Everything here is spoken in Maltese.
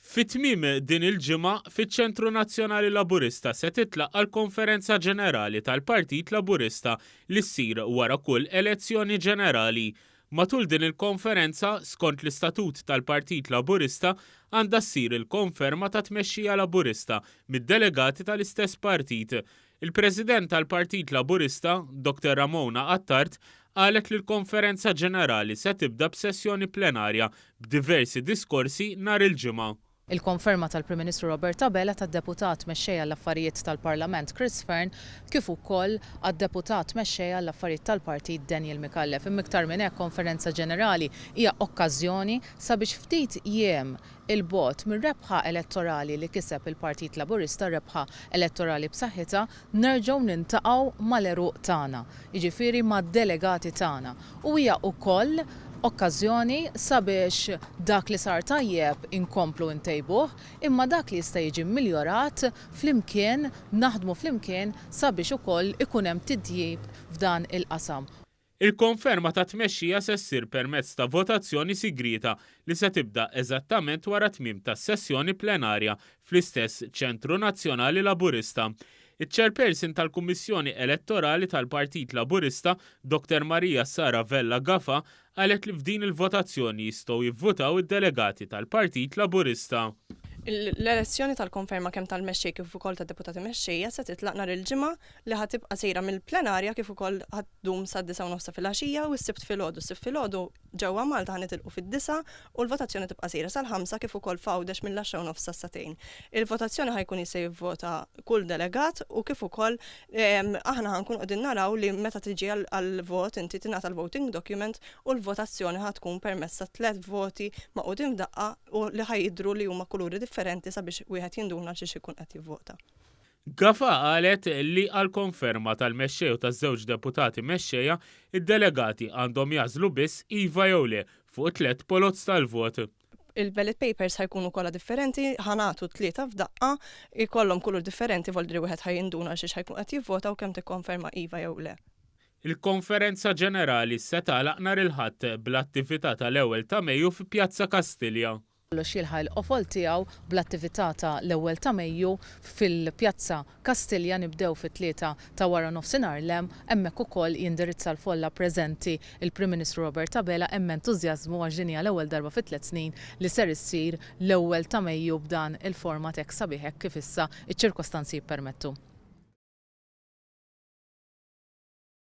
Fi tmiem din il-ġimgħa, fiċ-Ċentru Nazzjonali Laburista se titlaqqa' l-Konferenza Ġenerali tal-Partit Laburista li ssir wara kull elezzjoni ġenerali. Matul din il-konferenza, skont l-istatut tal-Partit Laburista, għandha ssir il-konferma tat-tmexxija Laburista mid-delegati tal-istess partit. Il-President tal-Partit Laburista, Dr Ramona Attard, qalet li l-Konferenza Ġenerali se tibda b'sessjoni plenarja b'diversi diskorsi nhar il-Ġimgħa. Il-konferma tal-Prim Ministru Robert Abela tad-Deputat Mexxej għall-Affarijiet tal-Parlament Chris Fearne kif ukoll għad-Deputat Mexxej għall-Affarijiet tal-Partit Daniel Micallef. Imma iktar minn hekk Konferenza Ġenerali hija okkażjoni sabiex ftit jiem 'il bogħod mir-rebħa elettorali li kiseb il-Partit Laburista, rebħa elettorali b'saħħitha, nerġgħu nintaqgħu mal-għeruq tagħna, jiġifieri mad-delegati tagħna. U hija wkoll okkażjoni sabiex dak li sar tajjeb inkomplu ntejbuh, imma dak li jista' jiġi mmiljorat flimkien, naħdmu flimkien sabiex ukoll ikun hemm titjib f'dan il-qasam. Il-konferma tat-tmexxija se ssir permezz ta' votazzjoni sigrieta li se tibda eżattament wara t-tmiem tas-sessjoni plenarja fl-istess Ċentru Nazzjonali Laburista. Iċ-Chairperson tal-Kummissjoni Elettorali tal-Partit Laburista, Dr Maria Sara Vella Gafa, qalet li f'din il-votazzjoni jistgħu jivvutaw id-delegati tal-Partit Laburista. L-elezzjoni tal-konferma kemm tal-Mexxej kif ukoll tad-Deputati Mexxejja se titlaq nhar il-Ġimgħa li ħa tibqa' sejra mill-plenarja kif ukoll ħa ddum sad-disgħa u nofs ta' filgħaxija u s-Sibt filgħodu. S-Sibt filgħodu ġewwa Malta ħa nitilqu fid-disgħa u l-votazzjoni tibqa' sejra sal-ħamsa kif ukoll f'Għawdex mill-għaxra u nofs sas-sagħtejn. Il-votazzjoni ħa jkun jista' jivvota kull delegat u kif ukoll aħna ħa nkunu qegħdin naraw li meta tiġi għall-vot inti tingħata l-voting document u l-votazzjoni ħa tkun permezz ta' tlett voti magħqudin f'daqqa u li ħa jidhru li huma kuluri differenti sabiex wieħed jinduna għal xiex ikun qed jivvota. Gafà qalet li għall-konferma tal-Mexxej u taż-żewġ Deputati Mexxejja, id-delegati għandhom jagħżlu biss iva jew le fuq it-tlett poloz tal-vot. Il-ballot papers ħa jkunu kollha differenti, ħa nagħtu tlieta f'daqqa, ikollhom kulur differenti voldri wieħed ħa jinduna għal xiex ħa jkun qed jivvota u kemm tikkonferma iva jew le. Il-Konferenza Ġenerali se tagħlaq nhar il-Ħadd bl-attività tal-Ewwel ta' Mejju fi Pjazza Kastilja. Kollox jilħaq il-qofol tiegħu bl-attività ta' l-Ewwel ta' Mejju fil-Pjazza Kastilja nibdew fit-tlieta ta' wara nofsinhar 'l hemm. Hemmhekk ukoll jindirizza l-folla preżenti l-Prim Ministru Robert Abela. Hemm entużjażmu għax din hija l-ewwel darba fi tlett snin li ser issir l-Ewwel ta' Mejju b'dan il-format hekk sabiħ hekk kif issa ċ-ċirkostanzi jippermettu.